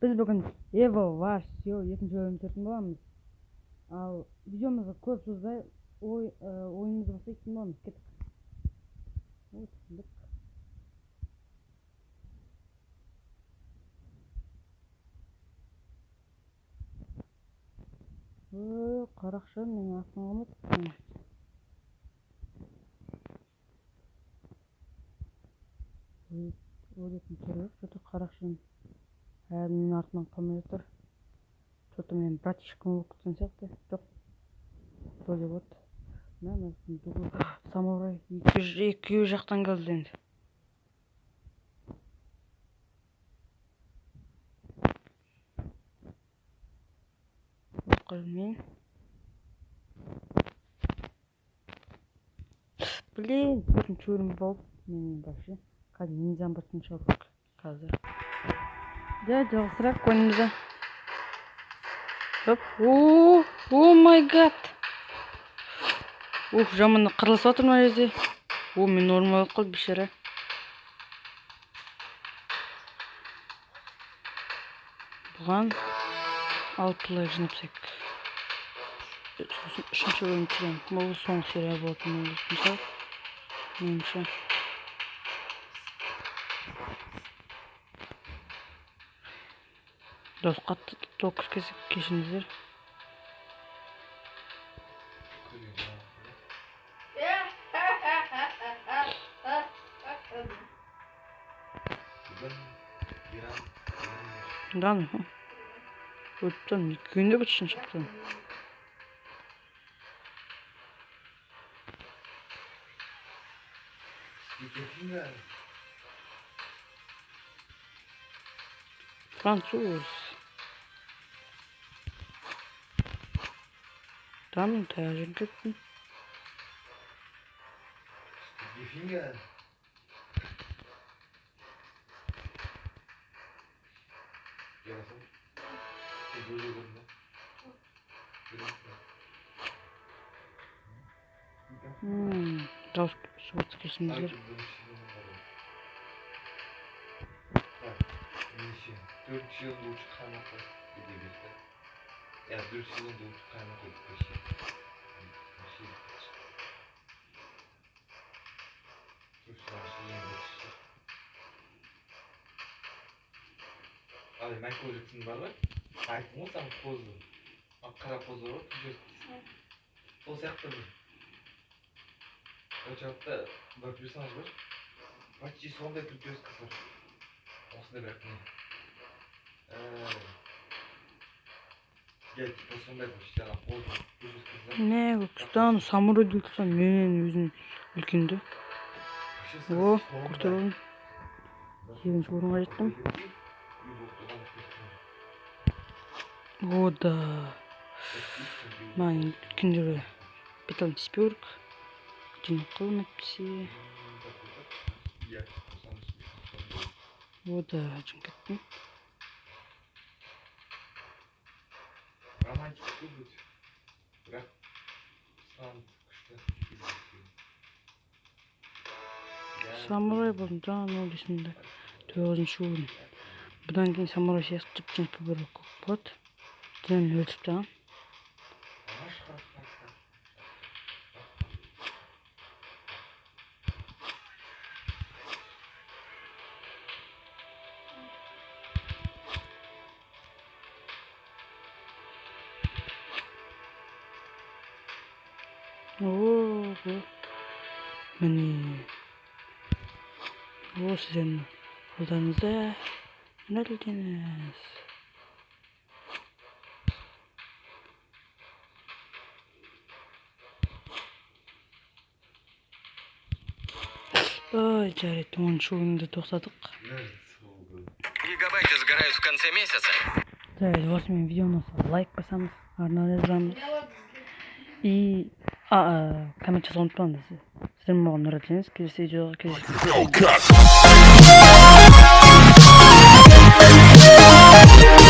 Біз бүгін Evo Ваш екінші бөлім түсіретін боламыз. Ал видеомызды көп созбай ойынымызды бастайтын боламыз. Кеттік. О, түсіндік. Ой, қарақшы менің артымнан қалмады. Өлетін түрі жоқ, что-то қарақшының әлі менің артымнан қалмай жатыр. Что-то менің братишкам болып кеткен сияқты. Жоқ, вроде вот. Мә, самурай екі жақтан келді енді. Мен. Блин, төртінші өлім болып, мен вообще қазір ниндзяны басатын шығар қазір. Да, жалғастырайық ойынымызды. Хоп, о, oh my god. Ух, жаман қырылысып жатыр мына жерде. О, мен орын алып қалды бейшара. Бұған 6 лайк жинап тастайық. Сосын үшінші бөлім түсіремін. Бұл соңғы серия болатын мысалы. Меніңше. Дос қатты ток кешіріңіздер. Да, өттім, екеуінде бір шын шықты. Француз. Там таяқ жеп кеттім. Дауыс шығып кешіріңіздер. Abi Michael Jackson бар ғой, айттым ғой саған, қозы, қара қозы бар ғой, сол сияқты бір очередьте бір персонаж бар, почти сондай прическасы бар, осындай, бірақ не, я типа сондай почти ана қозы прическасы бар. Не, көкстан самурай өлтірсем менен өзім үлкенді. О, күрте болдым. 8-ші орынға жеттім. О, да. Маған үлкендерге беталын тиіспеу керек. Жинап қалдым әйтпесе. О, да, жинап кеттім. Романтик көп өте. Бірақ сан күшті. Самурай болдым, да, анау дейсің. 9-шы орын. Бұдан кейін самурай сияқты жіп-жіңкі бір болады. Мен өлтіріп тастағанмын. О, міне. О, сіздердің қолдарыңызда нәтижеңіз. Ой, жарайды, 10-шы ойынды тоқтадық. Гигабайты сгорают в конце месяца. Жарайды, осымен видеоны лайк басамыз, арнайы жазамыз. И коммент жазуды ұмытпаңыз. Сіздермен болған Нұрәділ Денис. Келесі видеоға кездескенше.